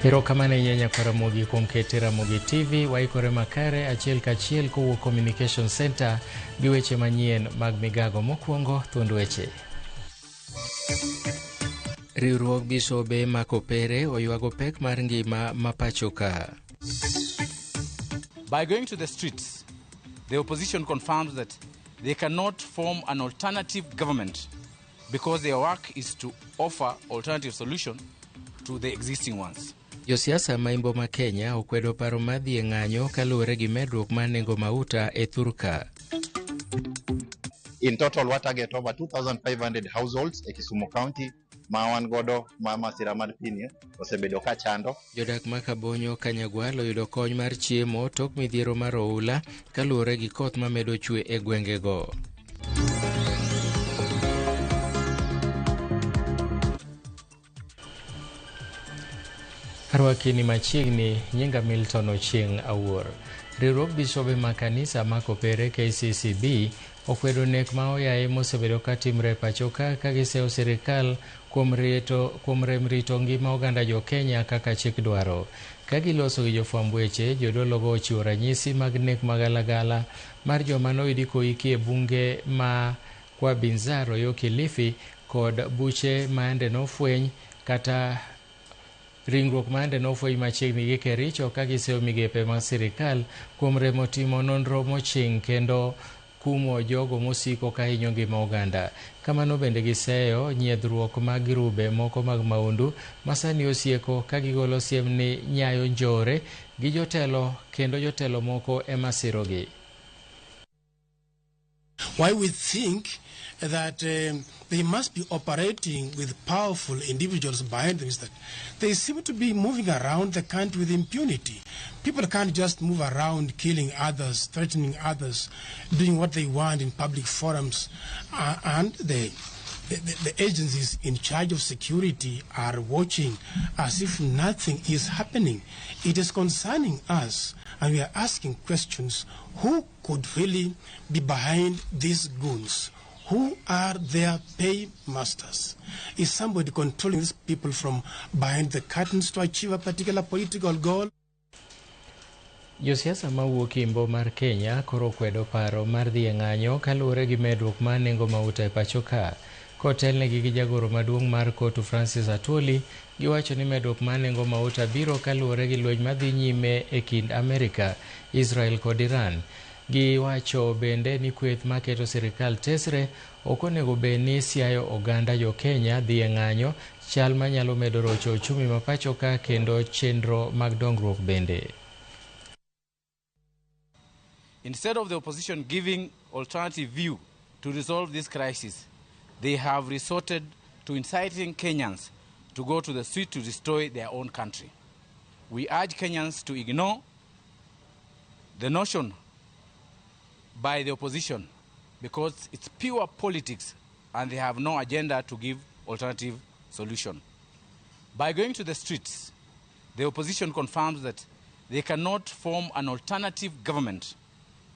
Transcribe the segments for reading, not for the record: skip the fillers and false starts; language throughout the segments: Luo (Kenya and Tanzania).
Erokamano ahinya nyakwa Ramogi kuom kete Ramogi TV. Waikore makare achiel kachiel kowuok Communication Center gi weche manyien mag migago. Mokwongo thuond weche. Riwruog Bisobe ma Kopere oywago pek mar ngima ma pacho ka. By going to the streets, the opposition confirms that they cannot form an alternative government because their work is to offer alternative solution to the existing ones. Josiasa ma imbo ma Kenya okwedo paro mar dhi e ng'anyo kaluwore gi medruok mar nengo mauta e thurka. In total, wa target over 2,500 households e Kisumu County ma wan godo ma masira mar pini osebedo ka chando. Jodak ma Kabonyo Kanyagwal oyudo kony mar chiemo tok midhiero mar oula kaluwore gi koth mamedo chwe e gwengego. Arwakini machiegni, nyinga Milton Ochieng' Awuor. Riwruog bisobe ma kanisa ma Kopere KCCB okwedo nek ma oyaye mosebedo ka timre e pacho ka ka giseyo sirikal kuom rito kuom rem rito ngima oganda jo Kenya kaka chik dwaro. Ka giloso gi jofwamb weche, jodologo ochiwo ranyisi mag nek magalagala mar joma noyudi koiki e bunge ma Kwa Binzaro yo Kilifi kod buche ma yande nofweny kata ringruok ma yande nofweny machiegni gi Kericho ka giseyo migepe mag sirikal kuom remo timo nonro moching kendo kumo jogo mosiko ka hinyo ngima oganda. Kamano bende giseyo nyiedhruok mag girube moko mag maundu masani osieko ka gigolo siem ni nyayo njore gi jotelo kendo jotelo moko ema sirogi. Why we think that they must be operating with powerful individuals behind them is that they seem to be moving around the country with impunity. People can't just move around killing others, threatening others, doing what they want in public forums, and the agencies in charge of security are watching as if nothing is happening. It is concerning us, and we are asking questions. Who could really be behind these goons? Who are their paymasters? Is somebody controlling these people from behind the curtains to achieve a particular political goal? Josiasa mawuok Imbo mar Kenya koro okwedo paro mar dhi e ng'anyo kaluwore gi medruok mar nengo mauta e pacho ka. Kotelnegi gi jagoro maduong' mar Kotu Francis Atwoli, giwacho ni medruok mar nengo mauta biro kaluwore gi lweny madhi nyime e kind Amerika, Israel kod Iran. Giwacho bende ni kweth maketo sirikal tesre ok onego bed ni siayo oganda jo Kenya dhi e ng'anyo, chal manyalo medo rocho ochumi ma pacho ka kendo chenro mag dongruok bende. Instead of the opposition giving alternative view to resolve this crisis, they have resorted to inciting Kenyans to go to the street to destroy their own country. We urge Kenyans to ignore the notion by the opposition because it's pure politics and they have no agenda to give alternative solution. By going to the streets, the opposition confirms that they cannot form an alternative government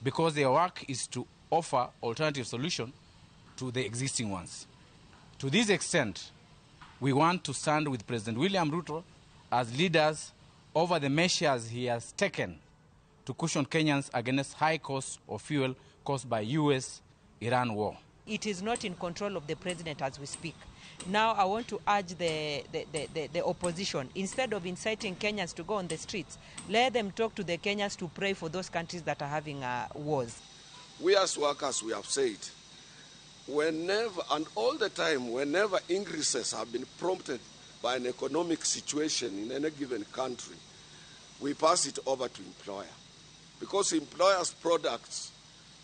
because their work is to offer alternative solution to the existing ones. To this extent, we want to stand with President William Ruto as leaders over the measures he has taken to cushion Kenyans against high costs of fuel caused by US-Iran war. It is not in control of the president as we speak. Now I want to urge the opposition, instead of inciting Kenyans to go on the streets, let them talk to the Kenyans to pray for those countries that are having wars. We as workers, we have said, whenever and all the time, whenever increases have been prompted by an economic situation in any given country, we pass it over to employer. Because employers' products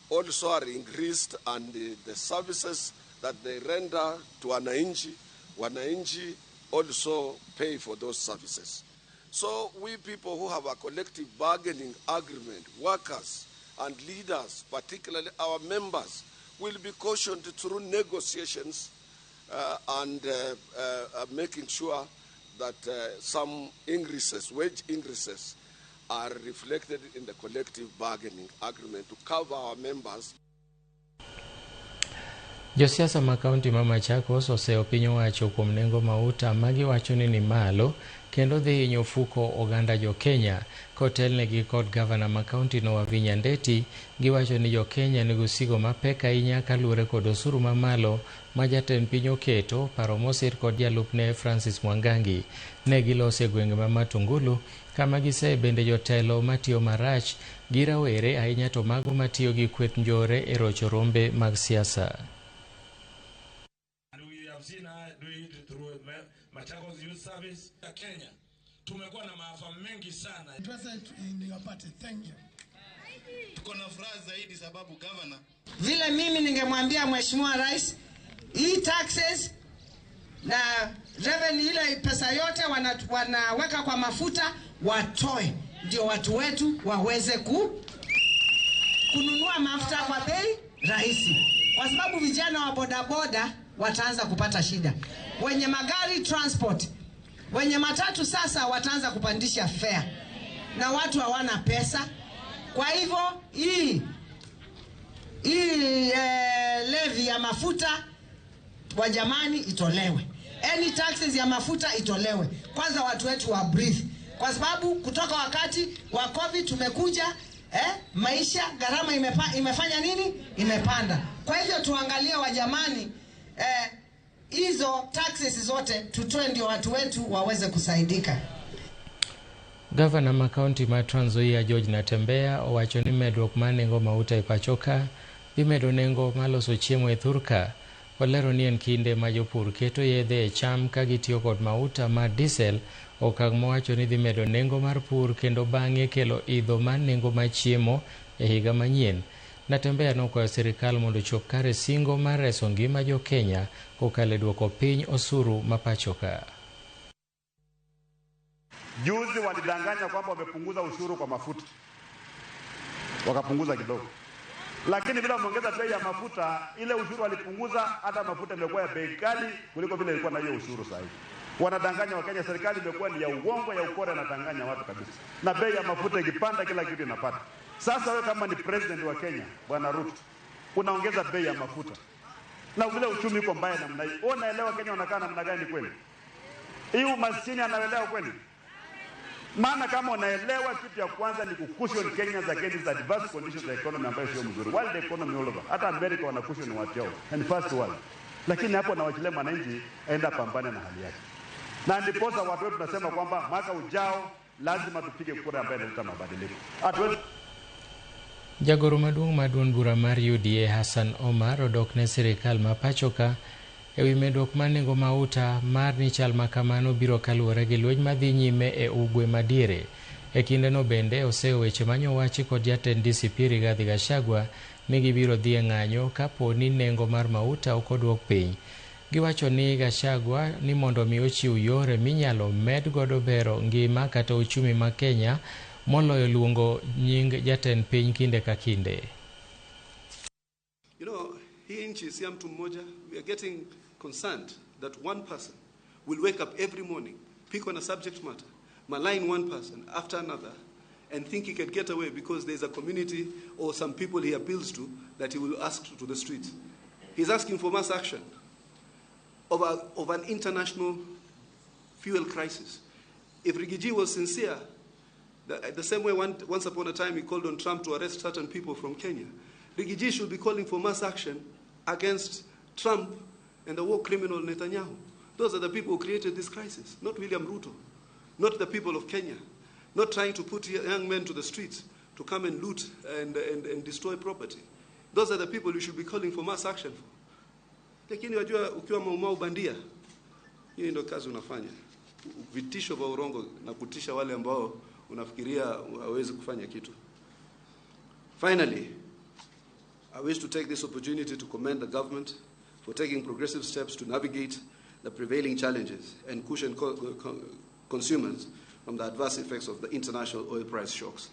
also are increased and the services that they render to wananchi, wananchi also pay for those services. So we people who have a collective bargaining agreement, workers and leaders, particularly our members, will be cautioned through negotiations and making sure that some increases, wage increases, are reflected in the collective bargaining agreement to cover our members. Josiasa ma kaunti ma Machakos oseyo piny owacho kuom nengo mauta ma giwacho ni malo kendo dhi hinyo ofuko oganda jo Kenya. Kotelnegi kod gavana ma kaunti no Wavinya Ndeti, giwacho ni jo Kenya nigi osigo mapek ahinya kaluwore kod osuru mamalo ma jatend piny oketo, paro mosir kod jalupne Francis Mwangangi. Ne giloso e gwenge ma Matungulu kama giseye bende jotelo matiyo marach gi rawere ahinya to mago matiyo gi kweth njore e rocho rombe mag siasa. And we have seen her do it through Machakos Youth Service ya Kenya. Tumekuwa na maafa mengi sana. In your party. Thank you. Tuko na furaha zaidi sababu governor. Vile mimi ningemwambia Mheshimiwa Rais, hii taxes na revenue ile pesa yote wanaweka kwa mafuta watoe, ndio watu wetu waweze kununua mafuta kwa bei rahisi, kwa sababu vijana wa bodaboda wataanza kupata shida, wenye magari transport, wenye matatu sasa wataanza kupandisha fare na watu hawana pesa. Kwa hivyo hii levy ya mafuta wa jamani itolewe, any taxes ya mafuta itolewe kwanza, watu wetu wa breathe, kwa sababu kutoka wakati wa COVID tumekuja maisha gharama imefanya nini, imepanda. Kwa hivyo tuangalie wa jamani, hizo taxes zote tutoe ndio watu wetu waweze kusaidika. Gavana ma kaunti ma Trans Nzoia George Natembeya owacho ni medruok mar nengo mauta e pacho ka dhi medo nengo mar loso chiemo e thurka. Olero ni en kinde ma jopur keto yedhe e cham ka gitiyo kod mauta mar diesel, okang' mowacho ni dhi medo nengo mar pur kendo bang'e kelo idho mar nengo mar chiemo e higa manyien. Natembeya nokwayo sirikal mondo ochop kare singo mar reso ngima jo Kenya kokalo e duoko piny osuru ma pacho ka. Juzi walidanganya kwamba wamepunguza ushuru kwa mafuta, wakapunguza kidogo, lakini bila wameongeza bei ya mafuta. Ile ushuru walipunguza, hata mafuta imekuwa ya bei kali kuliko vile ilikuwa na hiyo ushuru. Sasa hivi wanadanganya Wakenya, serikali imekuwa ni ya uongo, ya ukora, inadanganya watu kabisa, na bei ya mafuta ikipanda, kila kitu inapanda. Sasa wewe kama ni president wa Kenya, Bwana Ruto, unaongeza bei ya mafuta na vile uchumi uko mbaya namna hii, wewe unaelewa Kenya wanakaa namna gani kweli? Hii umaskini anaelewa kweli? Maana kama unaelewa, kitu ya kwanza ni kucushion Kenyans against adverse conditions of economy ambayo sio mzuri. World economy all over. Hata America wana cushion watu wao and first world. Lakini hapo nawachilia mwananchi aenda pambane na hali yake. Na ndiposa watu wetu tunasema kwamba mwaka ujao lazima tupige kura ambayo inaleta mabadiliko. Hatuwezi. Jagoro maduong' mar duond bura mar UDA Hassan Omar odok ne sirikal ma pacho ka ewi medruok mar nengo mauta mar ni chal ma kamano biro kaluwore gi lweny madhi nyime e ugwe madiere. E kindeno bende oseyo weche manyowachi kod jatend DCP Rigathi Gachagua ni gibiro dhi e ng'anyo kapo ni nengo mar mauta ok oduok piny. Giwacho ni Gachagua ni mondo mi ochiw yore minyalo med godo bero ngima kata uchumi ma Kenya moloyo luongo nying jatend piny kinde ka kinde. You know, hii nchi si ya mtu mmoja. We are getting concerned that one person will wake up every morning, pick on a subject matter, malign one person after another, and think he can get away because there's a community or some people he appeals to that he will ask to the streets. He's asking for mass action of an international fuel crisis. If Riggy G was sincere, the same way once upon a time he called on Trump to arrest certain people from Kenya, Riggy G should be calling for mass action against Trump and the war criminal Netanyahu. Those are the people who created this crisis, not William Ruto, not the people of Kenya, not trying to put young men to the streets to come and loot and destroy property. Those are the people you should be calling for mass action for. Lakini wajua ukiwa maumau bandia, hii ndio kazi unafanya. Vitisho vya urongo na kutisha wale ambao unafikiria hawezi kufanya kitu. Finally, I wish to take this opportunity to commend the government for taking progressive steps to navigate the prevailing challenges and cushion consumers from the adverse effects of the international oil price shocks.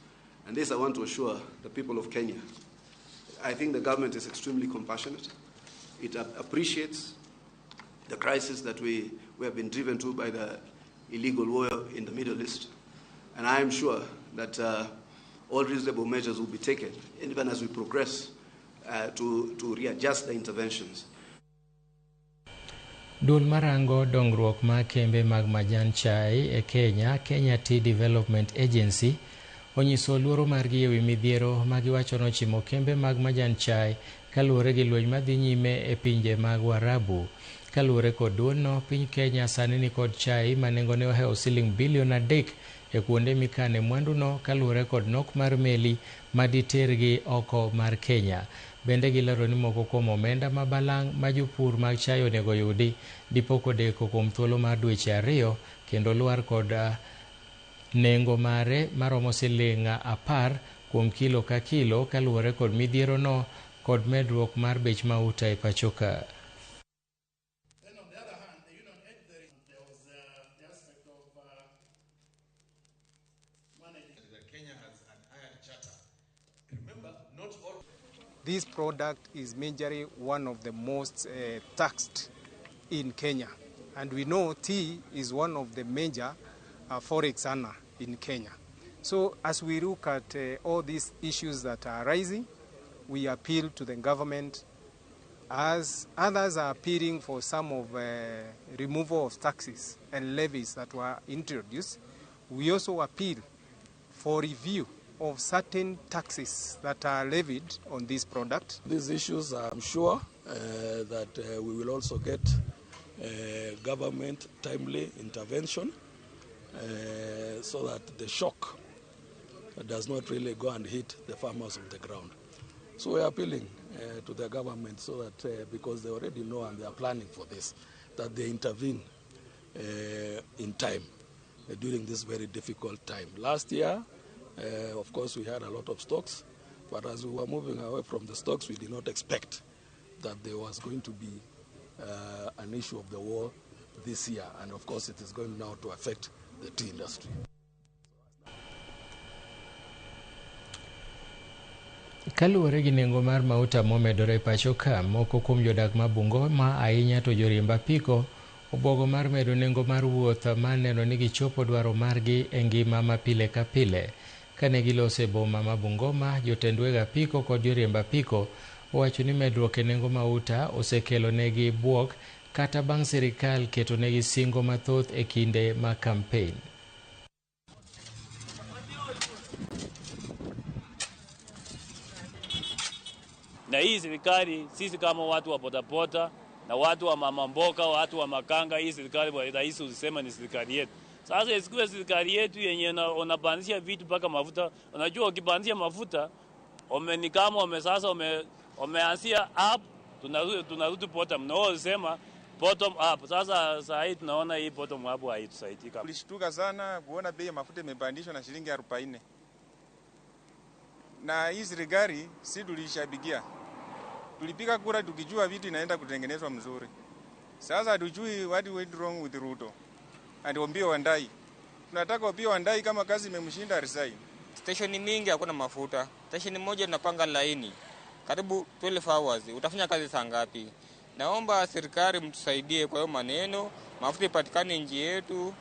And this I want to assure the people of Kenya. I think the government is extremely compassionate. It appreciates the crisis that we have been driven to by the illegal war in the Middle East. And I am sure that all reasonable measures will be taken, even as we progress, to readjust the interventions. Duol marango dongruok mar kembe mag majan chai e Kenya, Kenya Tea Development Agency, onyiso luoro margi ewi midhiero ma giwacho nochimo kembe mag majan chai kaluwore gi lweny madhi nyime e pinje mag Warabu. Kaluwore kod duolno, piny Kenya sani nikod chai ma nengone ohewo siling bilion 3 e kuonde mikane mwanduno kaluwore kod nok mar meli maditergi oko mar Kenya. Bende gilero ni moko kuom omenda ma balang' ma jopur mag chai onego yudi dipo kodeko kuom thuolo mar dweche 2 kendo lwar kod nengo mare maromo siling 10 kuom kilo ka kilo kaluwore kod midhierono kod medruok mar bech mauta e pacho ka. This product is majorly one of the most taxed in Kenya. And we know tea is one of the major forex earner in Kenya. So as we look at all these issues that are arising, we appeal to the government, as others are appealing for some of removal of taxes and levies that were introduced. We also appeal for review of certain taxes that are levied on this product. These issues, I'm sure that we will also get government timely intervention so that the shock does not really go and hit the farmers on the ground. So we are appealing to the government so that, because they already know and they are planning for this, that they intervene in time during this very difficult time. Last year, of course, we had a lot of stocks, but as we were moving away from the stocks, we did not expect that there was going to be an issue of the war this year. And of course, it is going now to affect the tea industry. Kaluwore gi nengo mar mauta momedore e pacho ka, moko kuom jodak ma Bungoma ahinya to joriemb apiko obwogo mar medo nengo mar wuoth mar neno ni gichopo dwaro margi e ngima ma pile ka pile. Kane giloso e boma ma Bungoma, jotend weg apiko kod joriemb apiko owacho ni medruok e nengo mauta osekelo negi bwok kata bang' sirikal keto negi singo mathoth e kinde ma kampen. Na hii serikali, sisi kama watu wa bodaboda na watu wa mama mboka, watu wa makanga, hii serikali wa rais usema ni serikali yetu. Sasa isikuwe serikali yetu yenye unapandisha vitu mpaka mafuta. Unajua ukipandisha mafuta, ni kama sasa umeanzia up, tunarudi bottom. Na wao usema bottom up. Sasa saa hii tunaona hii bottom up haitusaidii kabisa. Tulishtuka sana kuona bei ya mafuta imepandishwa na shilingi 40. Na hii serikali si tulishabikia. Tulipiga kura tukijua vitu inaenda kutengenezwa mzuri. Sasa hatujui what went wrong with Ruto. And Opiyo Wandayi. Tunataka Opiyo Wandayi kama kazi imemshinda resign. Station mingi hakuna mafuta. Station moja tunapanga laini karibu 12 hours. Utafanya kazi saa ngapi? Naomba serikali mtusaidie kwa hiyo maneno, mafuta ipatikane nchi yetu,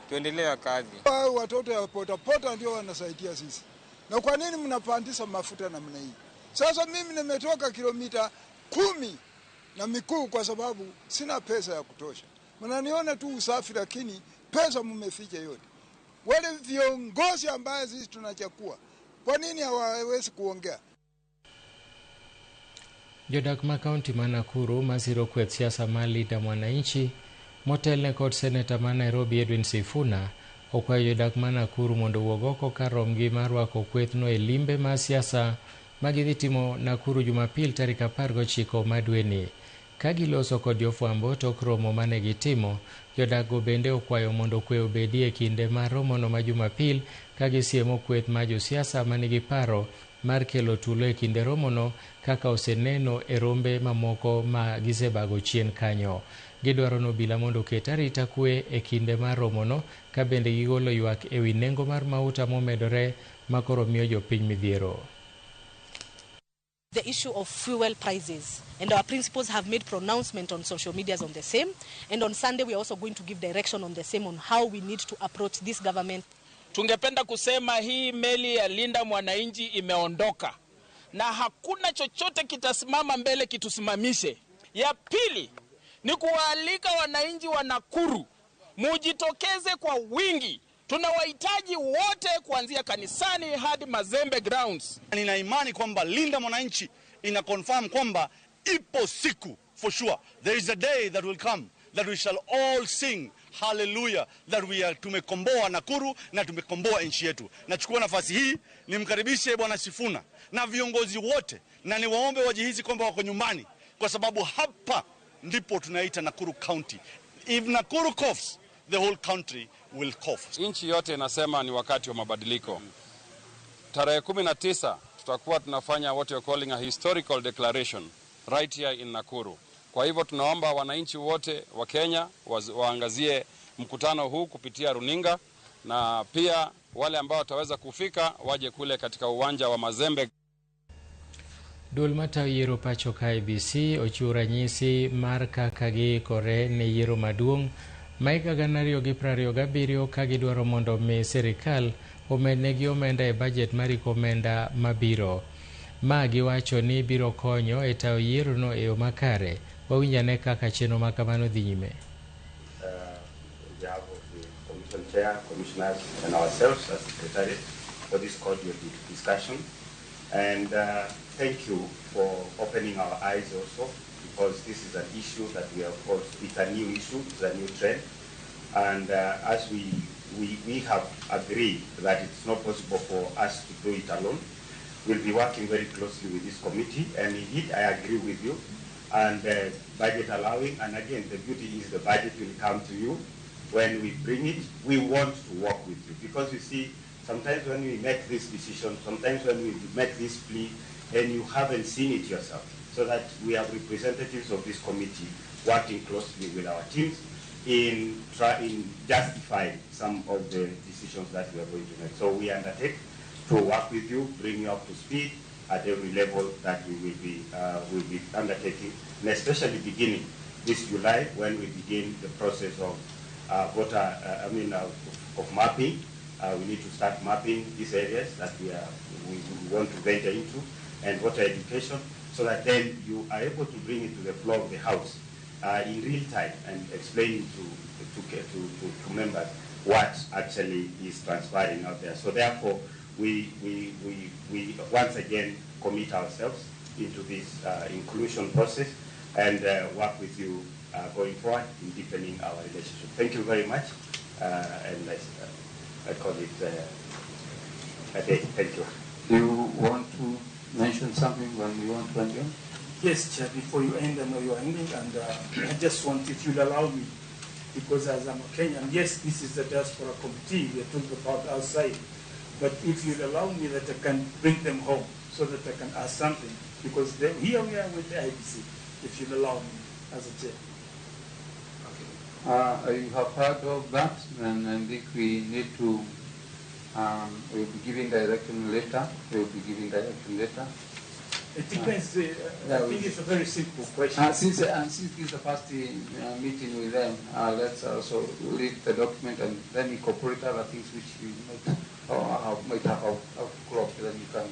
tuendelee kazi. Watoto ya pota ndio wanasaidia sisi. Na kwa nini mnapandisha mafuta namna hii? Sasa mimi nimetoka kilomita 10 na mikuu kwa sababu sina pesa ya kutosha. Mnaniona tu usafi lakini pesa mmeficha yote. Wale viongozi ambao sisi tunachakua, kwa nini hawawezi kuongea? Jodak ma kaunti ma Nakuru masiro kweth siasa mar Linda Mwananchi motelne kod seneta ma Nairobi Edwin Sifuna okwayo jodak ma Nakuru mondo owuog oko kar romgi mar rwako kwethno e limbe mar siasa ma gidhi timo Nakuru Jumapil tarik 19 ma dweni. Ka giloso kod jofwambo tok romo mane gitimo, jodakgo bende okwayo mondo kwe obedi e kinde mar romono ma Jumapil ka gisiemo kweth ma josiasa manigi paro mar kelo tulo e kinde romono kaka oseneno e rombe mamoko ma gisebago chien kanyo. Gidwaro ni obila mondo oket arita kwe e kinde mar romono ka bende gigolo ywak ewi nengo mar mauta momedore ma koro miyo jopiny midhiero. The issue of fuel prices, and our principals have made pronouncement on social medias on the same, and on Sunday we are also going to give direction on the same on how we need to approach this government. Tungependa kusema hii meli ya Linda Mwananchi imeondoka na hakuna chochote kitasimama mbele kitusimamishe. Ya pili, ni kuwaalika wananchi wa Nakuru mujitokeze kwa wingi. Tunawahitaji wote kuanzia kanisani hadi Mazembe grounds. Nina imani kwamba Linda Mwananchi ina confirm kwamba ipo siku, for sure there is a day that will come that we shall all sing hallelujah that we are tumekomboa Nakuru na tumekomboa nchi yetu. Nachukua nafasi hii nimkaribishe Bwana Sifuna na viongozi wote, na niwaombe wajihisi kwamba wako nyumbani, kwa sababu hapa ndipo tunaita Nakuru County. If Nakuru coughs, the whole country will cough. Nchi yote inasema ni wakati wa mabadiliko. Tarehe 19 tutakuwa tunafanya what you're calling a historical declaration right here in Nakuru. Kwa hivyo tunaomba wananchi wote wa Kenya waangazie mkutano huu kupitia runinga, na pia wale ambao wataweza kufika waje kule katika uwanja wa Mazembe. Duol matayo yiero pacho ka IEBC ochiwo ranyisi mar kaka giikore ne yiero maduong' ma higa 2027 ka gidwaro mondo mi sirikal omednegi omenda e bajet mar iko omenda mabiro. Ma giwacho ni biro konyo e tayo yierono e yo makare. Wawinj ane kaka chenro ma kamano dhi nyime. On behalf of the Commission Chair, Commissioners, and ourselves as Secretariat for this cordial discussion. And thank you for opening our eyes also, because this is an issue that we have also, it's a new issue, it's a new trend. And as we have agreed that it's not possible for us to do it alone, we'll be working very closely with this committee. And indeed, I agree with you. And budget allowing, and again, the beauty is the budget will come to you. When we bring it, we want to work with you. Because you see, sometimes when we make this decision, sometimes when we make this plea, and you haven't seen it yourself, so that we have representatives of this committee working closely with our teams in justifying some of the decisions that we are going to make. So we undertake to work with you, bring you up to speed at every level that we will be undertaking, and especially beginning this July when we begin the process of of mapping. We need to start mapping these areas that we want to venture into, and voter education, so that then you are able to bring it to the floor of the House in real time and explain to members what actually is transpiring out there. So therefore, we once again commit ourselves into this inclusion process and work with you going forward in deepening our relationship. Thank you very much, and I call it a day. Thank you. Do you want to mention something when you want to end? Yes, Chair, before you end, I know you're ending, and I just want, if you'll allow me, because as I'm a Kenyan, yes, this is the diaspora committee we are talking about outside, but if you'll allow me that I can bring them home so that I can ask something, because here we are with the IEBC, if you'll allow me as a chair. Okay. You have heard of that, and I think we need to, we'll be giving direction later. We'll be giving direction later. It depends. I think it's a very simple question. Since this is the first meeting with them, let's also read the document and then incorporate other things which you might, or might have outcropped, then you can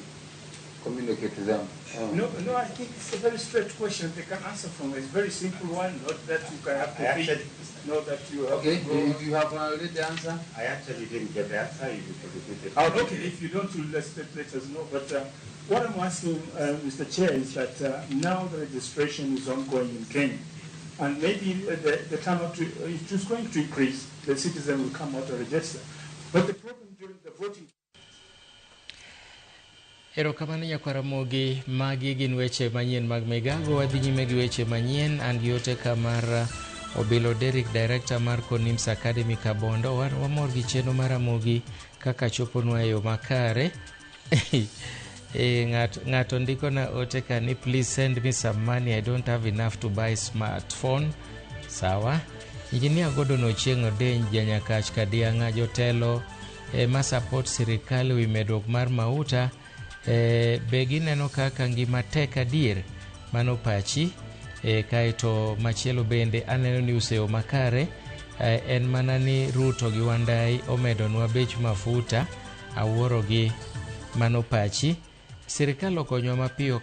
communicate to them. No, I think it's a very straight question they can answer from. It's a very simple one, not that you can have to think, not that you have okay, to go. If you have already the answer. I actually didn't get the answer. You could repeat it. Okay, if you don't, let us know. But what I'm asking, Mr. Chair, is that now the registration is ongoing in Kenya, and maybe the turnout is going to increase. The citizen will come out to register. But the problem during the voting. Erokamano nyakwaramogi, magi gin weche manyien mag migago. Wadhi nyime gi weche manyien. An gi ote kamar Obilo Derrick, director mar Konims Academy Kabondo. Wamor gi chenro mar Ramogi kaka choponwa e yo makare. Ng'ato ndiko na ote ka ni please send me some money, I don't have enough to buy smartphone. Sawa. Engineer Gordon Ochieng' Odeny janyakach Kadiang'a, jotelo ma support sirikal wi medruok mar mauta. Be gineno kaka ngima tek adier? Mano pachi. Kaeto machielo bende aneno ni useyo makare, en mana ni Ruto gi Wandai omedonwa bech mafuta, awuoro gi. Mano pachi. Sirikal okonywa mapiyo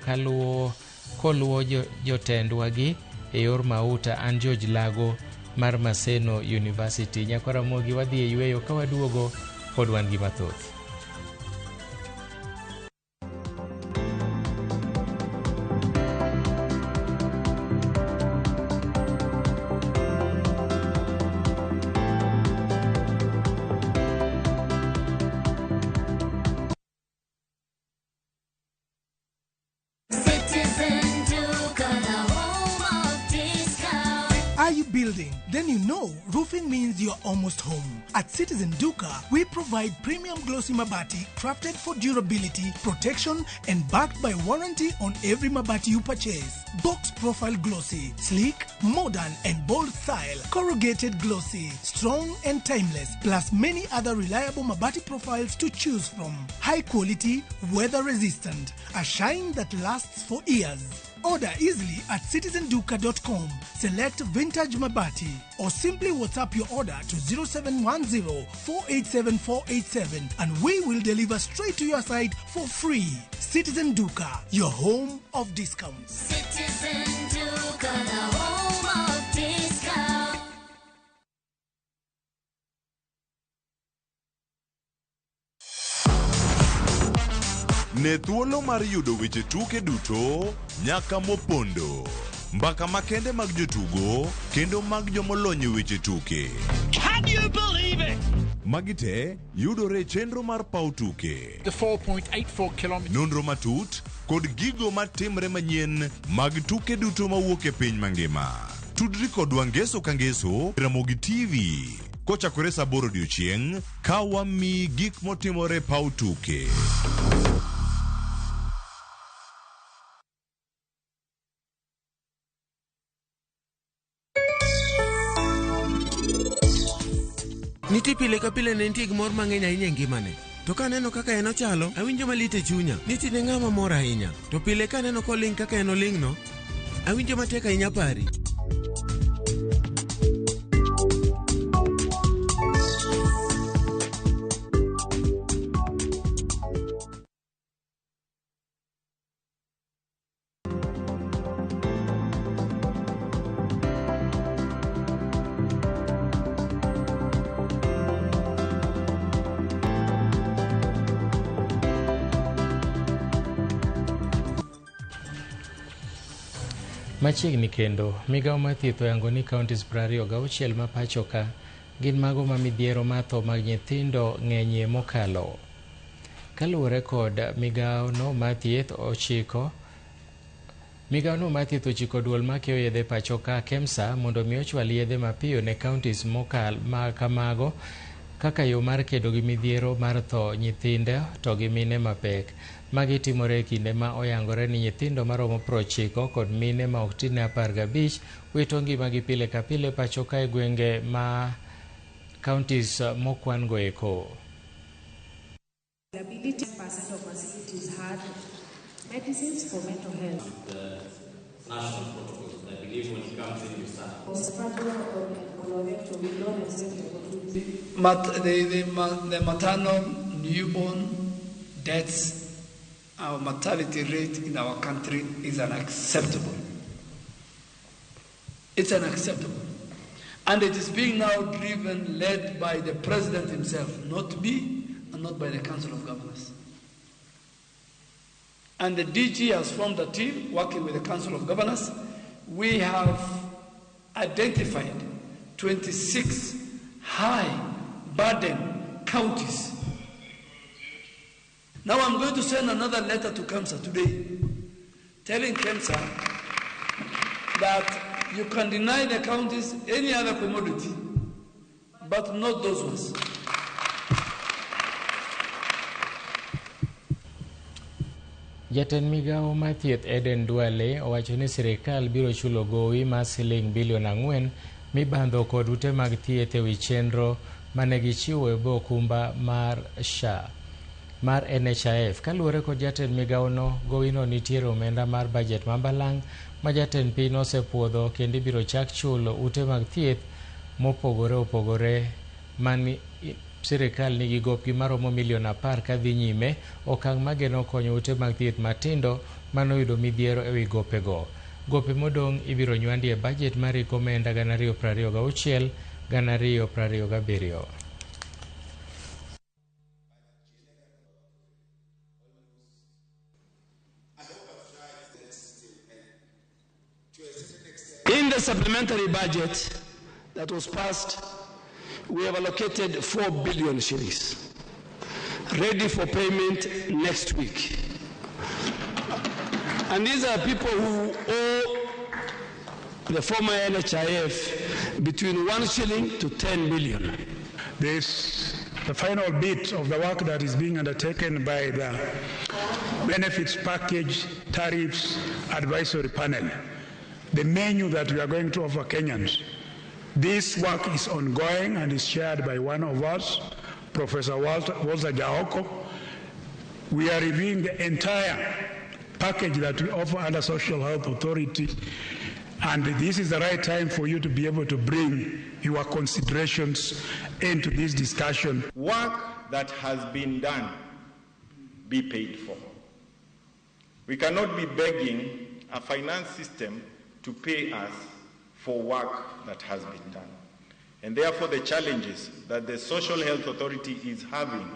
koluwo jotendwa gi e yor mauta. An George Lago mar Maseno University. Nyakwara Ramogi, wadhi e yweyo, ka waduogo pod wan gi mathoth. Citizen Duka, the home of discount. Are you building? Then you know roofing means you're almost home. At Citizen Duka, we provide premium glossy mabati crafted for durability, protection, and backed by warranty on every mabati you purchase. Box profile glossy, sleek, modern, and bold style. Corrugated glossy, strong and timeless, plus many other reliable mabati profiles to choose from. High quality, weather resistant, a shine that lasts for years. Order easily at citizenduka.com. Select Vintage Mabati or simply WhatsApp your order to 0710 487 487 and we will deliver straight to your site for free. Citizen Duka, your home of discounts. Citizen Duka, the home of discount. Ne thuolo mar yudo weche tuke duto nyaka mopondo. Mbaka makende mag jotugo kendo mag jomolony e weche tuke. Can you believe it? Magi te yudore e chenro mar paw tuke. The 4.84 kilometers. Nonro matut kod gigo matimre manyien mag tuke duto mawuok e piny mangima. Tudri kodwa ngeso ka ngeso Ramogi TV kochakore saa 8 odiochieng' ka wamiyi gik motimore e paw tuke. Nitie pile ka pile ne nitie gimoro mang'eny ahinya e ngimane. To kaneno kaka en ochalo, awinjo malit e chunya. Nitie ne ng'ama mor ahinya. To pile kaneno koling' kaka en oling'no, awinjo matek ahinya pari. Machiegni kendo, migawo mar thieth oyango ni counties 26 ma pacho ka gin mago ma midhiero mar tho mag nyithindo ng'enyie mokalo. Kaluwore kod migawo no mar thieth ochiko Migawono mar thieth ochiko duol makeyo yedhe pacho ka KEMSA mondo mi ochwal yedhe mapiyo ne counties mokal ma kamago kaka yo mar kedo gi midhiero mar tho nyithindo to gi mine mapek. Magi timore e kinde ma oyangore ni nyithindo maromo 90 kod mine ma ok tin ne 15 wito ngimagi pile ka pile pacho ka e gwenge ma counties mokwan go eko. Percent of facilities had medicines for mental health. The national protocols. I believe when it comes in, you start. The maternal newborn deaths, our mortality rate in our country is unacceptable. It's unacceptable. And it is being now driven, led by the president himself, not me, and not by the Council of Governors. And the DG has formed a team working with the Council of Governors. We have identified 26 high burden counties. Now I'm going to send another letter to KEMSA today, telling KEMSA that you can deny the counties any other commodity, but not those ones. Jatend migawo mar thieth Eden Duale owacho ni sirikal biro chulo gowi mar siling bilion 4 mibandho kod ute mag thieth ewi chenro mane gichiwo e bwo okumba mar SHA mar NHIF. Kaluwore kod jatend migawono, gowino nitiere omenda mar bajet ma balang' ma jatend piny nosepuodho kendo ibiro chak chulo ute mag thieth mopogore opogore mani sirikal nigi gopgi maromo milion 10 kadhi nyime, okang' mageno konyo ute mag thieth matindo manoyudo midhiero ewi gopego. Gope modong' ibiro nywandi e bajet mar hik omenda 2026 2027. In the supplementary budget that was passed, we have allocated 4 billion shillings, ready for payment next week. And these are people who owe the former NHIF between 1 shilling to 10 million. This, the final bit of the work that is being undertaken by the Benefits Package Tariffs Advisory Panel, the menu that we are going to offer Kenyans. This work is ongoing and is chaired by one of us, Professor Walter Jaoko. We are reviewing the entire package that we offer under Social Health Authority, and this is the right time for you to be able to bring your considerations into this discussion. Work that has been done be paid for. We cannot be begging a finance system to pay us for work that has been done. And therefore the challenges that the Social Health Authority is having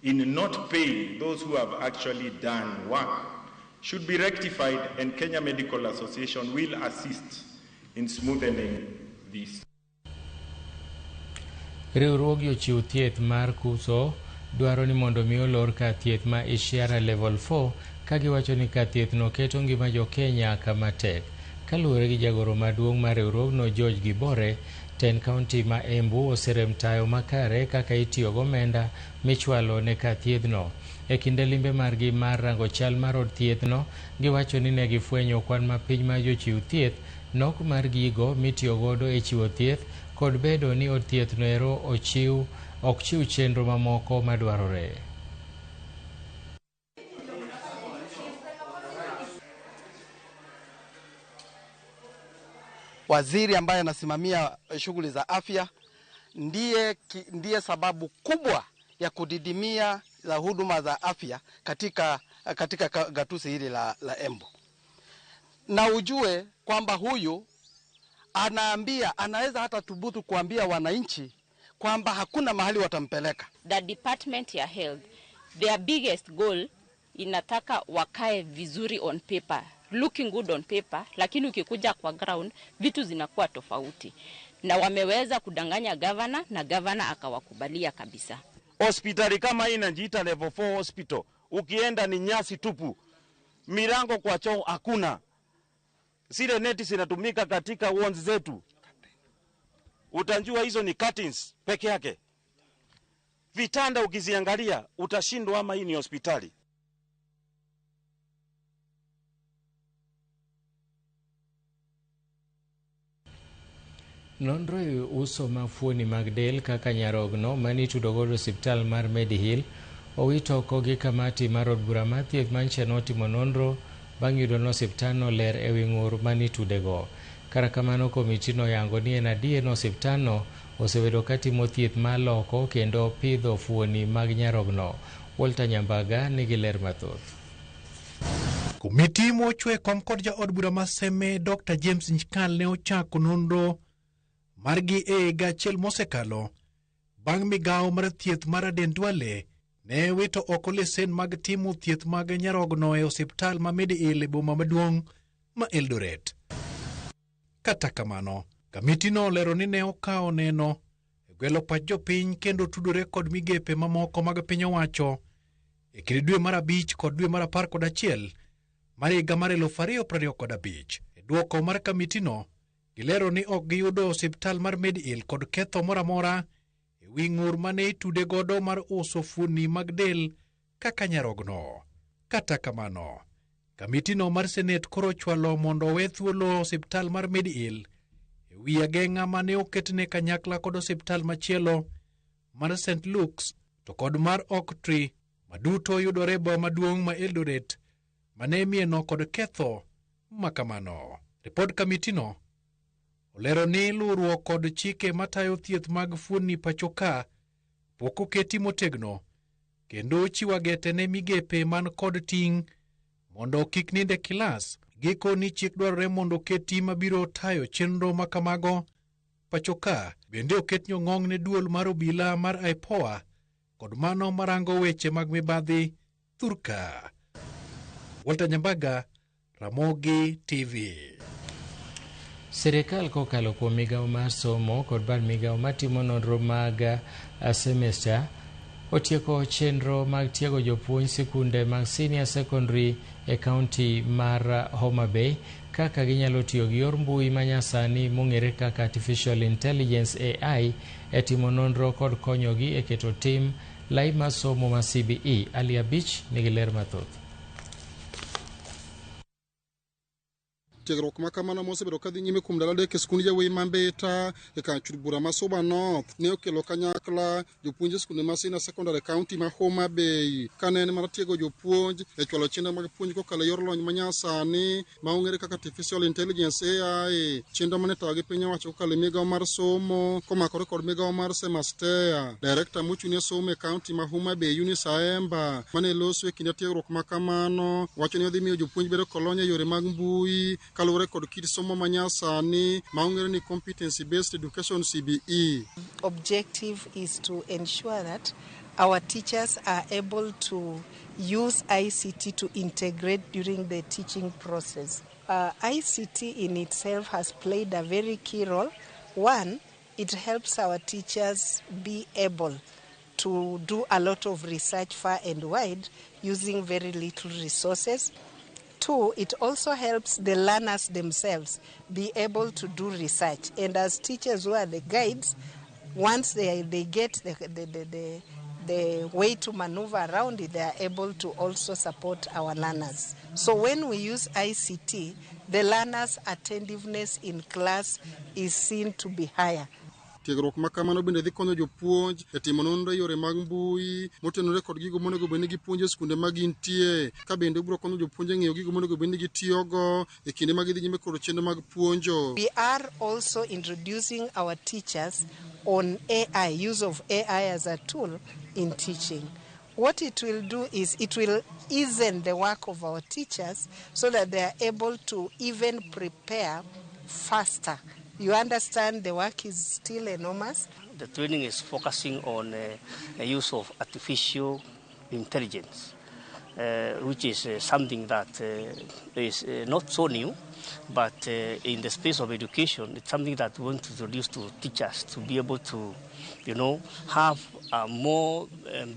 in not paying those who have actually done work should be rectified, and Kenya Medical Association will assist in smoothening this. Riwruog jochiw thieth mar KUSO dwaro ni mondo mi olor kar thieth ma Ishiara Level 4 ka giwacho ni kar thieth no keto ngima jo Kenya kama tek. Kaluwore gi jagoro maduong' mar riwruogno George Gibore, tend kaunti ma Embu oserem tayo makare kaka itiyo gomenda michwalo ne kar thiethno. E kinde limbe margi mar rango chal mar od thiethno, giwacho ni ne gifwenyo kwan mapiny mar jochiw thieth, nok mar gigo mitiyo godo e chiwo thieth, kod bedo ni od thiethno ero ok chiw chenro mamoko madwarore. Waziri ambaye anasimamia shughuli za afya ndiye sababu kubwa ya kudidimia za huduma za afya katika gatuzi hili la Embu. Na ujue kwamba huyu anaambia, anaweza hata thubutu kuambia wananchi kwamba hakuna mahali watampeleka. The department ya health, their biggest goal inataka wakae vizuri on paper, looking good on paper, lakini ukikuja kwa ground vitu zinakuwa tofauti. Na wameweza kudanganya governor na governor akawakubalia kabisa. Hospitali kama hii inajiita level 4 hospital, ukienda ni nyasi tupu, milango kwa choo hakuna, zile neti zinatumika katika wards zetu, utajua hizo ni curtains peke yake. Vitanda ukiziangalia utashindwa ama hii ni hospitali. Nonro e uso ma fuoni mag del kaka nyarogno mane itudo godo osiptal mar Medihill owito oko gi kamati mar od bura mar thieth mancha notimo nonro bang' yudo ni osiptalno ler ewi ng'ur mane itudego. Kata kamano komitino oyango ni en adier ni osiptalno osebedo katimo thieth mar loko kendo pidho fuoni mag nyarogno. Walter Nyambaga nigi ler mathoth. Komiti mochwe kom kod jaod bura ma Seme Dr. James Nyikal ne ochako nonro margi e higa achiel mosekalo bang' migawo mar thieth mar Aden Duale ne wito oko lesen mag timo thieth mag nyarogno e osiptal ma Medihill e boma maduong' ma Eldoret. Kata kamano, kamitino olero ni ne okawo neno e gwelo pach jopiny kendo tudore kod migepe mamoko mag piny owacho e kind dwe mar 5 kod dwe mar 11 mar higa mar 2025. E dwoko mar kamitino, gilero ni ok giyudo osiptal mar Medihill kod ketho moro amora e wi ng'ur mane itude godo mar uso fuoni mag del kaka nyarogno. Kata kamano, kamitino mar Senet koro ochwalo mondo owe thuolo osiptal mar Medihill e wi ageng'a mane oketne kanyakla kod osiptal machielo mar St. Luke's to kod mar Oak Tree maduto yudore e boma maduong' ma Eldoret mane mieno kod ketho makamano. Ripod kamitino olero ni luwruok kod chike matayo thieth mag fuoni pacho ka pok oketi motegno kendo ochiwo agete ne migepe man kod ting' mondo kik ninde kilas Giko ni chik dwarore mondo oketi mabiro tayo chenro ma kamago pacho ka bende oket nyong'ong ne duol mar obila mar IPOA kod mano marango weche mag mibadhi thurka. Walter Nyambaga, Ramogi TV. Sirikal kokalo kuom migawo mar somo kod bad migawo matimo nonro mag semester otieko chenro mag tiego jopuonj sikunde mag senior secondary e kaunti mar Homa Bay kaka ginyalo tiyo gi yor mbui manyasani mong'ere kaka Artificial Intelligence AI e timo nonro kod konyogi e keto tim lai mar somo ma CBE. Ali Abich nigi ler mathoth. Tiegruok ma kamano mosebedo kadhi nyime kuom ndalo 3 e skund yawuoyi ma Mbita e kar chud bura ma Suba North ne okelo kanyakla jopuonj e skunde ma senior secondary county ma Homa Bay kane en mar tiego jopuonj e chwalo chenro mag puonj kokalo e yor lony manyasani ma ong'ere kaka Artificial Intelligence AI, chenro mane itayo gi piny owacho kokalo e migawo mar somo komakore kod migawo mar Semastea. Direkta mochung' ne somo e county ma Homa Bay Eunice Aemba mane loso e kinde tiegruok ma kamano wacho ni odhi miyo jopuonj bedo kolony e yore mag mbui kaluwore kod kit somo manyasani ma ong'ere ni competency based education CBE. Objective is to ensure that our teachers are able to use ICT to integrate during the teaching process. ICT in itself has played a very key role. One, it helps our teachers be able to do a lot of research far and wide using very little resources. Two, it also helps the learners themselves be able to do research. And as teachers who are the guides, once they get the way to maneuver around it, they are able to also support our learners. So when we use ICT, the learners' attentiveness in class is seen to be higher. Tiegruok ma kamano bende dhi konyo jopuonj e timo nonro e yore mag mbui motenore kod gigo monego bed ni gipuonjo e skunde ma gintie, ka bende obiro konyo jopuonj e ng'eyo gigo monego bed ni gitiyogo e kinde ma gidhi nyime kod chenro mag puonjo. We are also introducing our teachers on AI, use of AI as a tool in teaching. What it will do is it will easen the work of our teachers so that they are able to even prepare faster. You understand the work is still enormous. The training is focusing on the use of artificial intelligence, which is something that is not so new, but in the space of education, it's something that we want to introduce to teachers to be able to, you know, have a more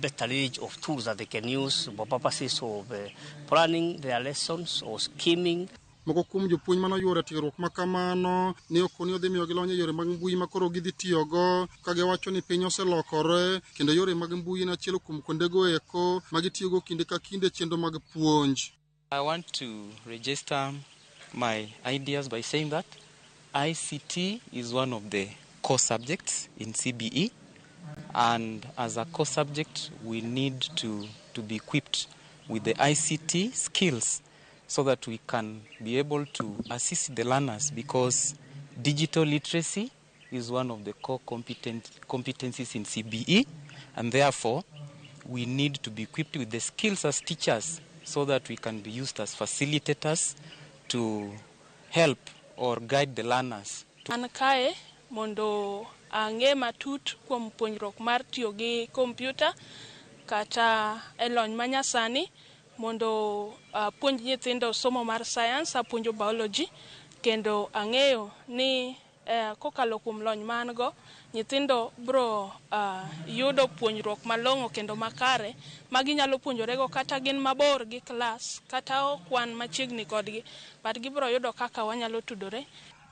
better range of tools that they can use for purposes of planning their lessons or scheming. Moko kuom jopuonj mane oyuoro tiegruok ma kamano ne okoni odhi miyogi lony e yore mag mbui ma koro gidhi tiyogo, ka giwacho ni piny oselokore kendo yore mag mbui en achiel kuom kuondego eko ma gitiyogo kinde ka kinde e chenro mag puonj. I want to register my ideas by saying that ICT is one of the core subjects in CBE, and as a core subject we need to be equipped with the ICT skills so that we can be able to assist the learners, because digital literacy is one of the core competencies in CBE, and therefore we need to be equipped with the skills as teachers so that we can be used as facilitators to help or guide the learners. An kae mondo ang'e matut kuom puonjruok mar tiyo gi kompyuta kata e lony manyasani mondo apuonj nyithindo somo mar science, apuonjo biology, kendo ang'eyo ni kokalo kuom lony ma an go, nyithindo bro yudo puonjruok malong'o kendo makare ma ginyalo puonjorego kata gin mabor gi klas kata ok wan machiegni kodgi, but gibro yudo kaka wanyalo tudore.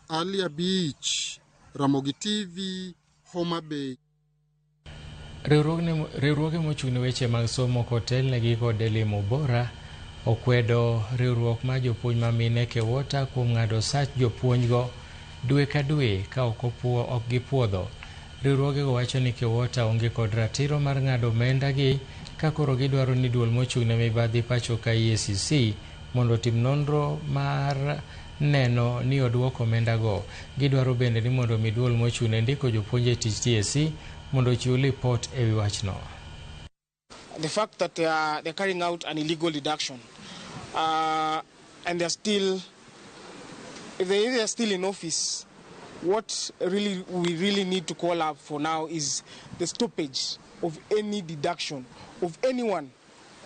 Ali Abich, Ramogi TV, Homa Bay. Riwruoge mochung' ne weche mag somo kotelnegi kod elimu bora okwedo riwruok mar jopuonj ma mine KEWOTA kuom ng'ado sach jopuonjgo dwe ka dwe ka ok gipuodho. Riwruogego wacho ni KEWOTA onge kod ratiro mar ng'ado omenda gi ka koro gidwaro ni duol mochung' ne mibadhi pacho ka EACC mondo otim nonro mar neno ni oduoko omenda go. Gidwaro bende ni mondo mi duol mochung' ne ndiko jopuonj e tich TSC mondo ochiw lipot e wi wachno. The fact that they are carrying out an illegal deduction and they're still If they are still in office, what really we really need to call up for now is the stoppage of any deduction of anyone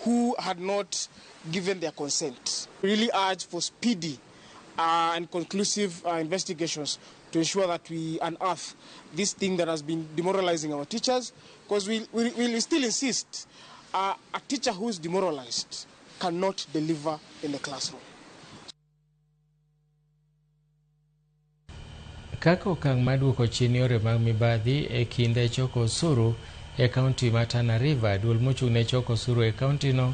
who had not given their consent. We really urge for speedy and conclusive investigations to ensure that we unearth this thing that has been demoralizing our teachers, because we will still insist a teacher who is demoralized cannot deliver in the classroom. Kaka okang' mar duoko chien yore mag mibadhi e kinde choko osuru e kaunti ma Tana River, duol mochung' ne choko osuru e kaunti no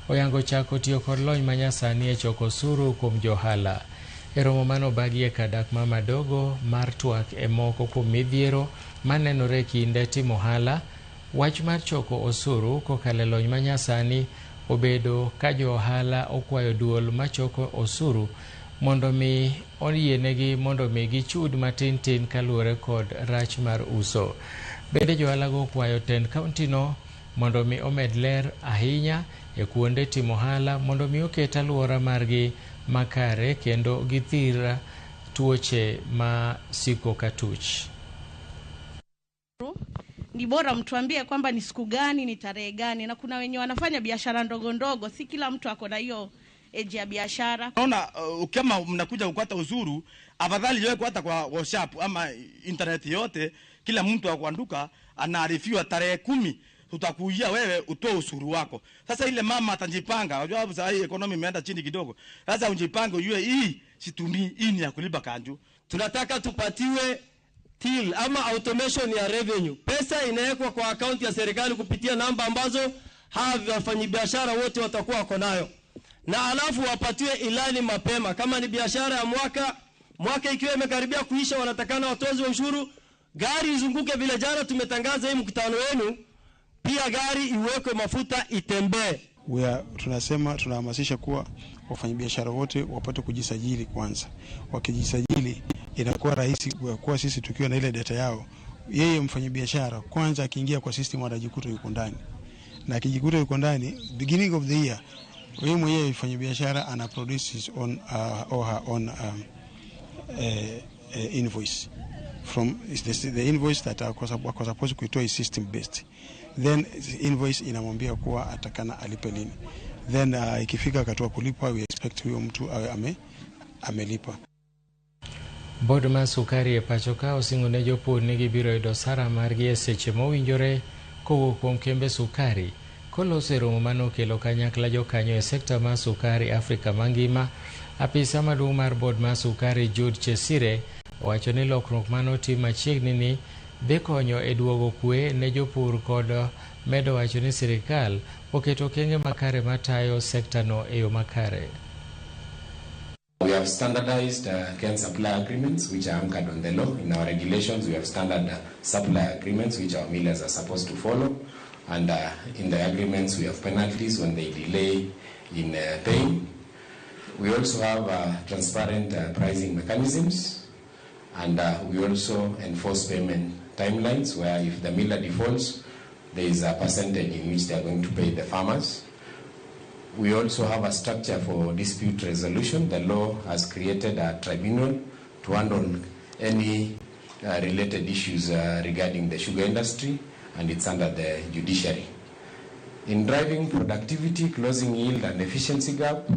oyango chako tiyo kod lony manyasani e choko osuru kuom johala. E romo manobagi e kar dak ma Madogo mar twak e moko kuom midhiero manenore e kinde timo ohala, wach mar choko osuru kokalo e lony manyasani obedo ka jo ohala okwayo duol machoko osuru mondo mi oyienegi mondo mi gichud matin tin kaluwore kod rach mar uso. Bende johala go okwayo tend kaunti no mondo mi omed ler ahinya e kuonde timo ohala mondo mi oket aluora margi makare kendo githir tuoche ma siko ka tuch. Ni bora mtuambie kwamba ni siku gani, ni tarehe gani, na kuna wenye wanafanya biashara ndogo ndogo, si kila mtu ako na hiyo eji ya biashara. Naona kama mnakuja kukata ushuru, afadhali yote hata kwa WhatsApp ama internet yote, kila mtu akuanduka anaarifiwa tarehe 10 tutakujia wewe utoe ushuru wako. Sasa ile mama atajipanga, unajua hapo sasa hii economy imeenda chini kidogo. Sasa ujipange ujue hii situmii, hii ni ya kulipa kanju. Tunataka tupatiwe till ama automation ya revenue. Pesa inawekwa kwa akaunti ya serikali kupitia namba ambazo hawa wafanyabiashara wote watakuwa wako nayo. Na alafu wapatiwe ilani mapema. Kama ni biashara ya mwaka, mwaka ikiwa imekaribia kuisha wanatakana watoze ushuru, gari izunguke vile jana tumetangaza hii mkutano wenu, pia gari iwekwe mafuta itembee. Tunasema tunahamasisha kuwa wafanyabiashara wote wapate kujisajili kwanza. Wakijisajili inakuwa rahisi kwa sisi tukiwa na ile data yao. Yeye mfanyabiashara kwanza akiingia kwa system atajikuta yuko ndani. Na akijikuta yuko ndani, beginning of the year, yeye mwenyewe mfanyabiashara ana produce his own or her own invoice. From is the invoice that ako supposed kuitoa is system based. Then invoice inamwambia kuwa atakana alipe lini. Then ikifika akatoa kulipa, we expect huyo mtu awe amelipa. Board mar sukari e pacho ka osingo ne jopur ni gibiro yudo osara margi e seche mowinjore kowuok kuom kembe sukari. Koloso e romo manokelo kanyakla jokanyo e sekta mar sukari Afrika mangima, apisa maduong' mar board mar sukari Jude Chesire owacho ni lokruok manotim machiegni ni dhi konyo e duogo kwe ne jopur kod medo wacho ni sirikal oketo okenge makare matayo sekta no e yo makare. We have standardized cane supply agreements which are anchored on the law. In our regulations we have standard supply agreements which our millers are supposed to follow, and in the agreements we have penalties when they delay in paying. We also have transparent pricing mechanisms, and we also enforce payment timelines where if the miller defaults, there is a percentage in which they are going to pay the farmers. We also have a structure for dispute resolution. The law has created a tribunal to handle any related issues regarding the sugar industry, and it's under the judiciary. In driving productivity, closing yield and efficiency gap,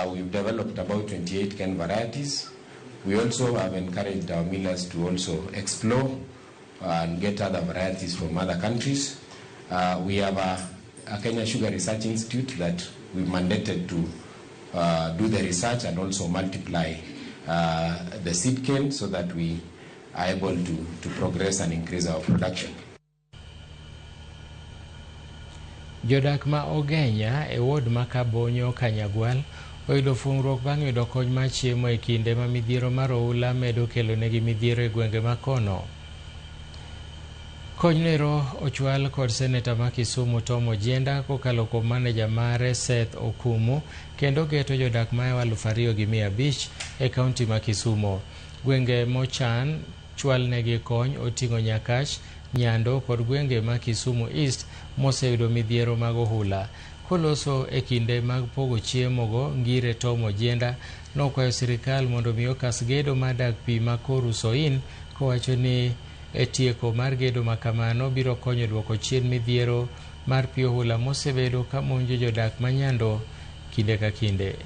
we've developed about 28 cane varieties. We also have encouraged our millers to also explore and get other varieties from other countries. We have a Kenya Sugar Research Institute that we mandated to do the research and also multiply the seed cane so that we are able to progress and increase our production. Jodak ma Ogenya e ward ma Kabonyo Kanyagwal oyudo fungruok bang' yudo kony mar chiemo e kinde ma midhiero mar oula medo kelo negi midhiero e gwenge ma kono. Kony nero ochwal kod seneta ma Kisumu Tom Ojienda kokalo kuom maneja mare Seth Okumu kendo geto jodak ma 2,500 e kaunti ma Kisumu. Gwenge mochan chwal negi kony oting'o Nyakach, Nyando kod gwenge ma Kisumu East moseyudo midhiero mag ohula. Koloso e kinde mag pogo chiemo go, Ngire Tom Ojienda nokwayo sirikal mondo mi okas gedo mar dag pi ma Koru Soin kowacho ni e tieko mar gedo ma kamano biro konyo duoko chien midhiero mar pi ohula mosebedo ka monjo jodak ma Nyando kinde ka kinde.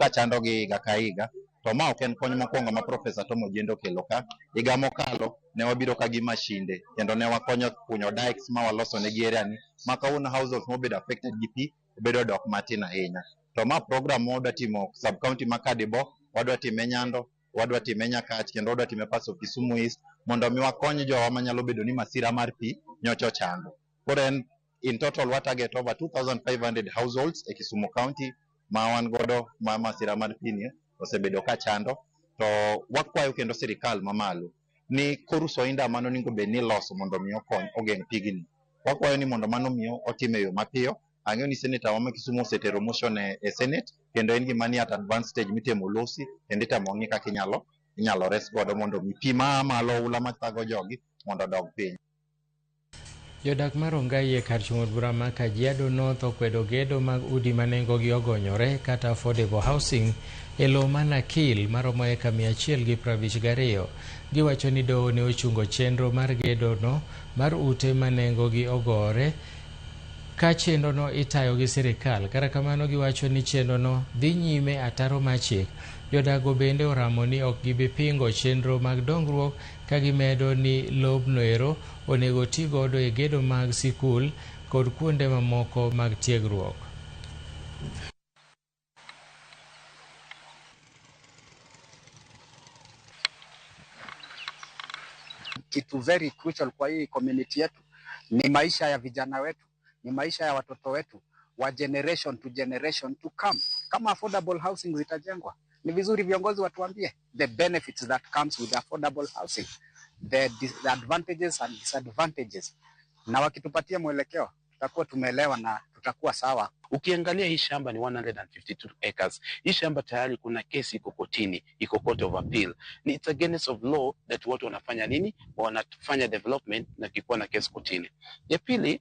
Ka chandogi higa ka higa, to ma ok en kony mokwongo ma Profesa Tom Ojienda okelo ka. Higa mokalo ne wabiro ka gi mashinde kendo ne wakonyo kunyo dikes ma waloso negi area ni ma kawuono households mobedo affected gi pi bedo dok matin ahinya. To ma program ma wadwa timo sub county ma Kadibo, wadwa time Nyando, wadwa time Nyakach kendo wadwa time parts of Kisumu East mondo mi wakony jowa manyalo bedo ni masira mar pi nyocha ochando. Koro en in total wa target over 2500 households e Kisumu County ma wan godo ma masira mar pi ni osebedo ka chando. To wakwayo kendo sirikal mamalo ni Koru Soinda mano onego bed ni iloso mondo mi okony ogeng' pigni. Wakwayo ni mondo mano miyo otim e yo mapiyo. Ang'eyo ni senator wa ma Kisumu osetero motion e Senate kendo en gima ni at advanced stage mitemo losi kendo itemo ng'i kaka inyalo res godo mondo mi pi maa malo oula mathago jogi mondo odog piny. Jodak mar Rongai e kar chung' od bura ma Kajiado North okwedo gedo mag udi ma nengogi ogonyore kata affordable housing e lowo ma Nakil maromo eka 152. Giwacho ni doho ne ochungo chenro mar gedo no mar ute ma nengogi ogore ka chenrono itayo gi sirikal. Kata kamano giwacho ni chenrono dhi nyime ataro mar chik. Jodago bende oramo ni ok gibi pingo chenro mag dongruok ka gimedo ni lobno ero onego ti godo e gedo mag sikul kod kuonde mamoko mag tiegruok. Kitu very crucial kwa hii community yetu ni maisha ya vijana wetu, ni maisha ya watoto wetu wa generation to generation to come. Kama affordable housing zitajengwa, ni vizuri viongozi watuambie the benefits that comes with affordable housing, the advantages and disadvantages, na wakitupatia mwelekeo tutakuwa tumeelewa na tutakuwa sawa. Ukiangalia hii shamba ni 152 acres. Hii shamba tayari kuna kesi iko kotini, iko court of appeal. Ni it's against of law that watu wanafanya nini? Wanafanya development na kikuwa na kesi kotini. Ya pili,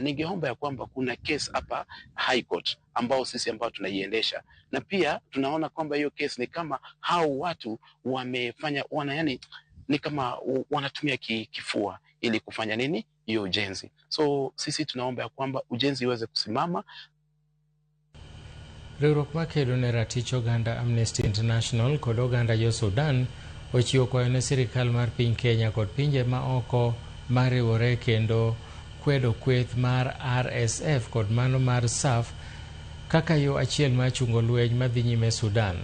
ningeomba ya kwamba kuna kesi hapa High Court ambao sisi ambao tunaiendesha, na pia tunaona kwamba hiyo kesi ni kama hao watu wamefanya wana, yani ni kama wanatumia kifua ili kufanya nini hiyo ujenzi. So sisi tunaomba ya kwamba ujenzi iweze kusimama. Riwruok makedo ne ratich oganda Amnesty International kod oganda jo Sudan ochiwo kwayo ne sirikal mar piny Kenya kod pinje ma oko mariwore kendo kwedo kweth mar RSF kod mano mar SAF kaka yo achiel mar chungo lweny madhi nyime Sudan.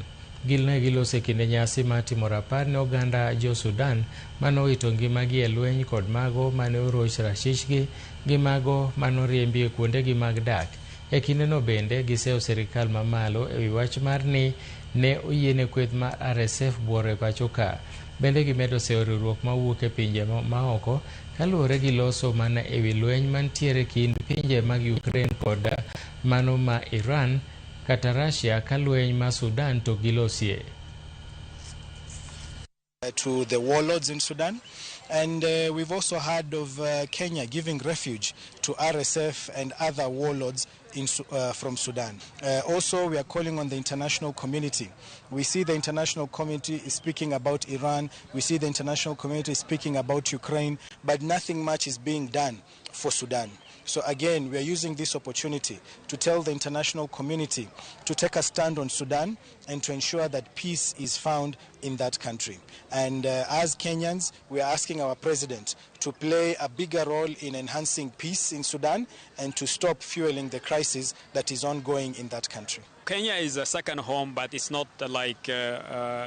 Gilne giloso e kinde nyasi mar timo rapar ne oganda jo Sudan manowito ngimagi e lweny kod mago mane oroch ratichgi gi mago manoriembi e kuondegi mag dak. E kindeno bende giseyo sirikal mamalo ewi wach mar ni ne oyiene kweth mar RSF buoro e pacho ka. Bende gimedo seyo riwruok mawuok e pinje maoko kaluwore gi loso mana ewi lweny mantiere kind pinje mag Ukraine kod mano ma Iran kata Russia ka lweny ma Sudan to gilosie. To the warlords in Sudan, and we've also heard of Kenya giving refuge to RSF and other warlords from Sudan. Also, we are calling on the international community. We see the international community is speaking about Iran, we see the international community speaking about Ukraine, but nothing much is being done for Sudan. So again, we are using this opportunity to tell the international community to take a stand on Sudan and to ensure that peace is found in that country. And as Kenyans, we are asking our president to play a bigger role in enhancing peace in Sudan and to stop fueling the crisis that is ongoing in that country. Kenya is a second home, but it's not like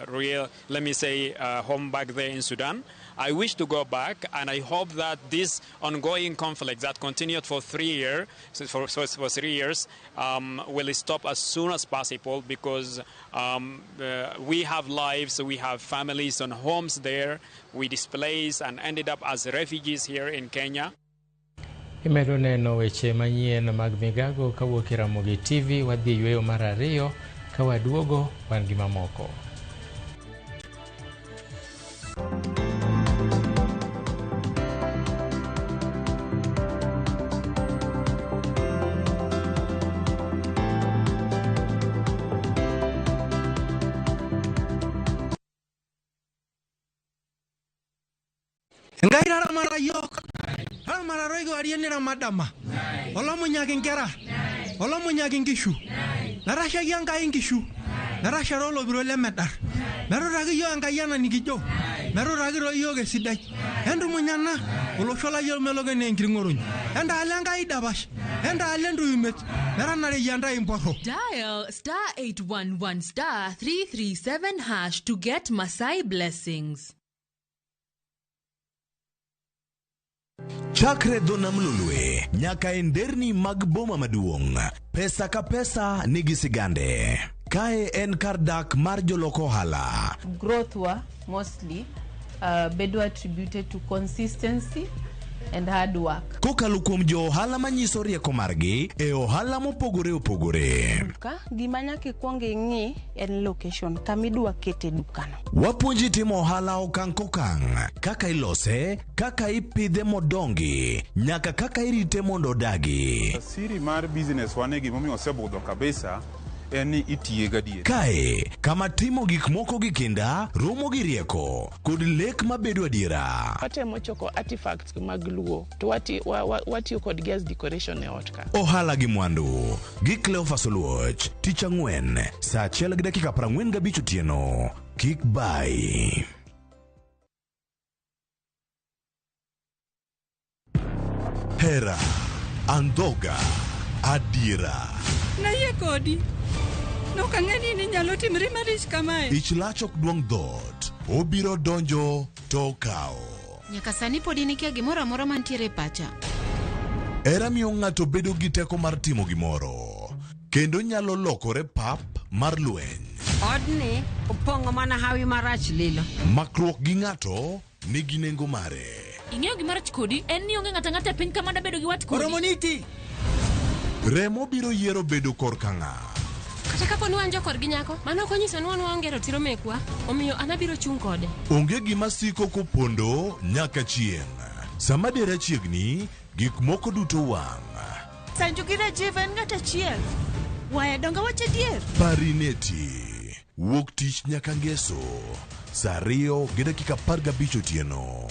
real, let me say, home back there in Sudan. I wish to go back, and I hope that this ongoing conflict that continued for 3 years, for 3 years, will stop as soon as possible, because we have lives, we have families and homes there. We displaced and ended up as refugees here in Kenya. Imedo neno weche manyien mag migago kawuok e Ramogi TV. Wadhi yweyo mar ariyo ka waduogo wan gi mamoko. Kitaramata yiok. Taramata toi kewarie niramat dama. Olomunyaki inkera. Olomunyaki inkishu. Metashaiki Enkai inkishu. Metashata olopiro lemedar. Metutaki yiok Enkai ena nikijo. Metutaki toi yiok esidai. Entumunyana olosho lai omelok enaa enkiring'orony. Entaala Enkai dapash. Entaala entuyumet. Metanareyia ntae imporro. Dial star 811 star 337 hash to get Masai blessings. Chakre dho nam Lolwe nyaka e nderni mag boma maduong', pesa ka pesa nigi sigande. Kae en kar dak mar jolok ohala. Growth wa mostly bedo attributed to consistency and hard work. Kokalo kuom jo ohala manyiso rieko margi e ohala mopogore opogore. Duka, gima nyaka ikwong ing'i en location kama idwa kete dukano. Wapuonji timo ohala okang' kokang', kaka ilose, kaka ipidhe modongi, nyaka kaka irite mondo odagi. Siri mar business wane gimomiyo osebudho kabisa en ni itiye gadier. Kae, kama timo gik moko gi kinda, romo gi rieko, kod lek mabedo adiera. Watemo choko artifacts mag Luo to watiyo kodgi as decoration e ot ka. Ohala gi mwandu gi Cleophas Oluoch, tich ang'wen, saa achiel gi dakika 45 otieno. Kik bai. Hera, andhoga, adiera. Nayie kodi. Nok ang'e ni ninyalo timri malich kamae. Ich lach ok duong' dhoot, obiro donjo to okawo. Nyaka sani pod in ikia gimoro amora mantiere e pacha. Hera miyo ng'ato bedo gi teko mar timo gimoro, kendo nyalo lokore pap mar lweny. Odni opong'o mana hawi marach lilo. Makruok gi ng'ato nigi nengo mare. Ing'eyo gima rach kodi en ni onge ng'ato ang'ata e piny ka mada bedo gi wat kodi. Oromoniti. Remo biro yiero bedo korka ng'a. Kata kapo ni wan jokorgi nyako, mano ok onyiso ni wan waonge ratiro mekwa, omiyo an abiro chung' kode. Onge gima siko kopondo nyaka chieng'. Sama dera chiegni, gik moko duto wang'. Sanju gi Rajiv en ng'at achiel. Waya donge wach adier? Parineti. Wuok tich nyaka ngeso. Saa 2:15 otieno.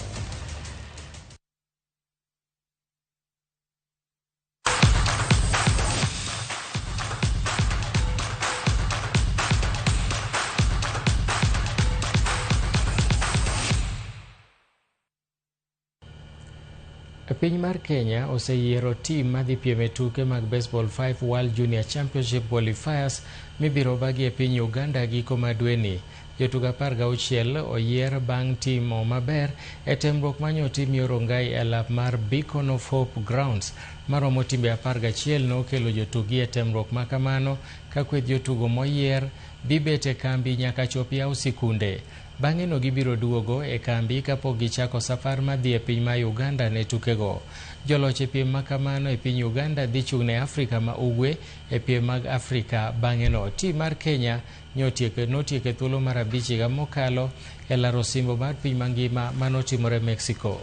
Piny mar Kenya oseyiero tim madhi piem e tuke mag Baseball 5 World Junior Championship Qualifiers mibiro bagi e piny Uganda giko ma dweni. Jotugo 16 oyier bang' timo maber e temruok manyotim yo Rongai e lap mar Beacon of Hope Grounds. Maromo timbe 11 nokelo jotugi e temruok makamano ka kweth jotugo moyier dhi bet e kambi nyaka chop yaw sikunde. Bang'e no gibiro duogo e kambi kapok gichako safar madhi e piny ma Uganda ne tukego. Joloch e piem makamano e piny Uganda dhi chung' ne Afrika ma Ugwe e piem mag Afrika bang'e no. Tim mar Kenya notieko e thuolo mar 5 higa mokalo e laro osimbo mar piny mangima manotimore Mexico.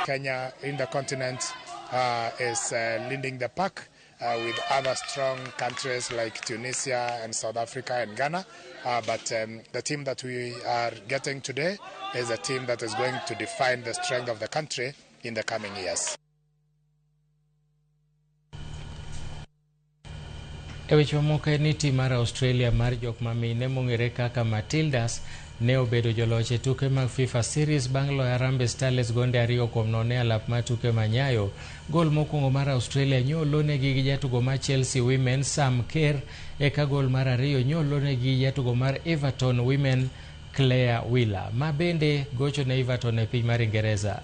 Kenya in the continent is leading the pack with other strong countries like Tunisia and South Africa and Ghana. But the team that we are getting today is a team that is going to define the strength of the country in the coming years. E weche mamoko en ni tim mar Australia mar jok mamine mong'ere kaka Matildas ne obedo joloch e tuke mag FIFA Series bang' loyo Harambee Starlets gonde 2-0 e alap mar tuke manyayo. Gol mokwongo mar Australia nyolonegi gi jatugo mar Chelsea Women Sam Kerr, eka gol mar ariyo nyolonegi gi jatugo mar Everton Women Claire Wheeler, ma bende gocho ne Everton e piny mar Ingereza.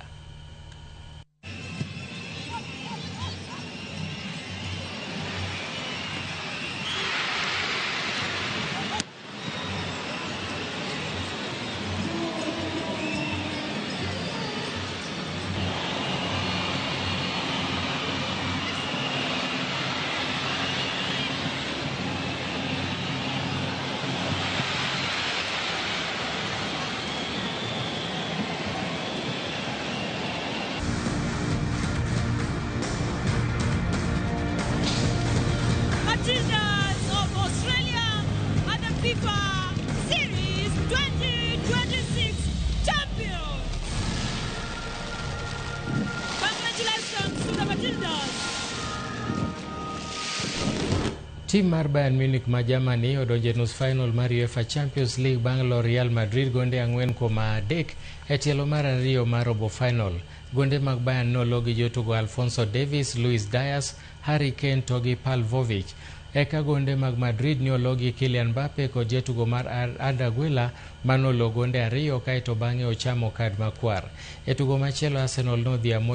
Congratulations to the Matildas. Tim mar Bayern Munich ma Germany odonjo e nus final mar UEFA Champions League bang' lo Real Madrid gonde 4-3 e tielo mar ariyo mar robo final. Gonde mag Bayern nolo gi jotugo Alphonso Davies, Luis Diaz, Harry Kane to gi Pavlovic. Eka gonde mag Madrid ne olo gi Kylian Mbappe kod jatugo mar Arda Güler manolo gonde 2 kaeto bang'e ochamo kad makwar. E tugo machielo Arsenal nodhi amodhi